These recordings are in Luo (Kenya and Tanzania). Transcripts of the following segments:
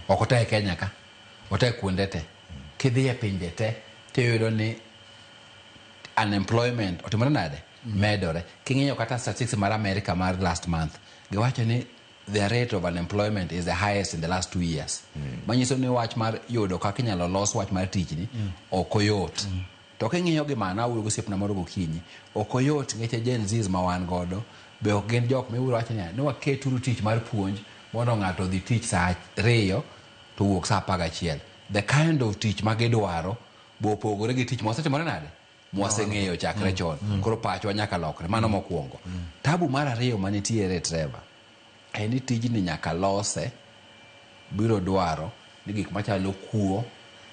Ok otek Kenya ka, otek kuonde te. Kidhi e pinje te tiyudo ni unemployment otimore nade? Medore. King'iyo kata statistics mar America mar last month, giwacho ni the rate of unemployment is the highest in the last 2 years. Manyiso ni wach mar yudo kaka inyalo los wach mar tichni ok oyot. To king'iyo gi mano, awuoyo gosiepna moro gokinyi, ok oyot nikech Gen Zs ma wan godo be ok gin jok mibiro wacho niya ni waketuru tich mar puonj mondo ng'ato odhi tich saa 2 to wuok saa 11. The kind of tich ma gidwaro be opogore gi tich mwasetimore nade? Mwaseng'eyo chakre chon. Koro pachwa nyaka lokre. Mano mokwongo. Tabu mar ariyo manitiere, Trevor, en ni tijni nyaka lose biro dwaro ni gik machalo kuo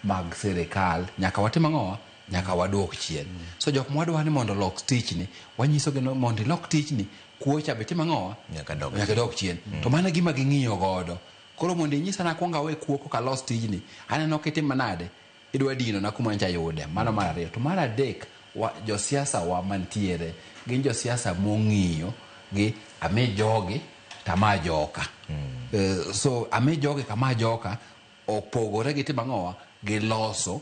mag sirikal nyaka watim ang'owa? Nyaka waduok chien. So jok mwadwa ni mondo olok tichni, wanyisogi ni mondo ilok tichni, kuo cha be tim ang'owa? Nyaka dog. Nyaka dog chien. To mano e gima ging'iyo godo. Koro mondo inyisa ni akwong awe kuo koka alos tijni, aneno kitim manade? Idwa dino na kuma nyocha ayude. Mano mar ariyo. To mar adek, josiasa wa mantiere gin josiasa mong'iyo gi ami jogi to ama joka. So ami jogi kama joka opogore gi timo ang'owa? Gi loso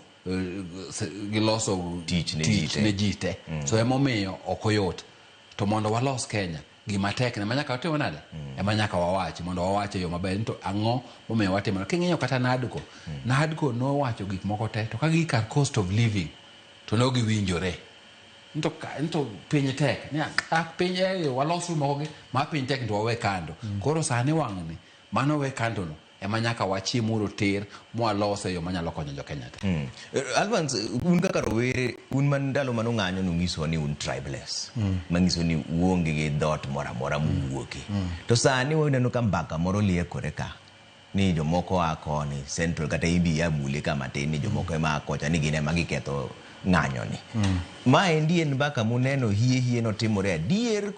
tich ne ji tich te. Ne ji te. So emomiyo ok oyot. To mondo walos Kenya, gima tek ema nyaka watim nade? Ema nyaka wawachi mondo wawach e yo maber ni to ang'o momiyo watimo. King'iyo kata NADCO, NADCO nowacho gik moko te to ka gik kar cost of living to ne giwinjore. Nto piny tek. Ni ah, piny walos moko gi ma piny tek to wawe kando. Koro sani wang'ni mano we kando no ema nyaka wachimuru tir mwalose e yo manyalo konyo jo Kenya te. Alvance, un kaka rowere, un man ndalo mane ung'anyo nung'isowa ni un tribeless. Manyiso ni uonge gi dhoot moro amora muwuoke. To sani waneno ka mbaka moro liekore ka. Ni jomoko a koni, Central kata imbi ya mule ka matin ni jomoko ema a kocha ni gin ema giketho ng'anyo ni. Ma endi en mbaka muneno hie hie notimore adier.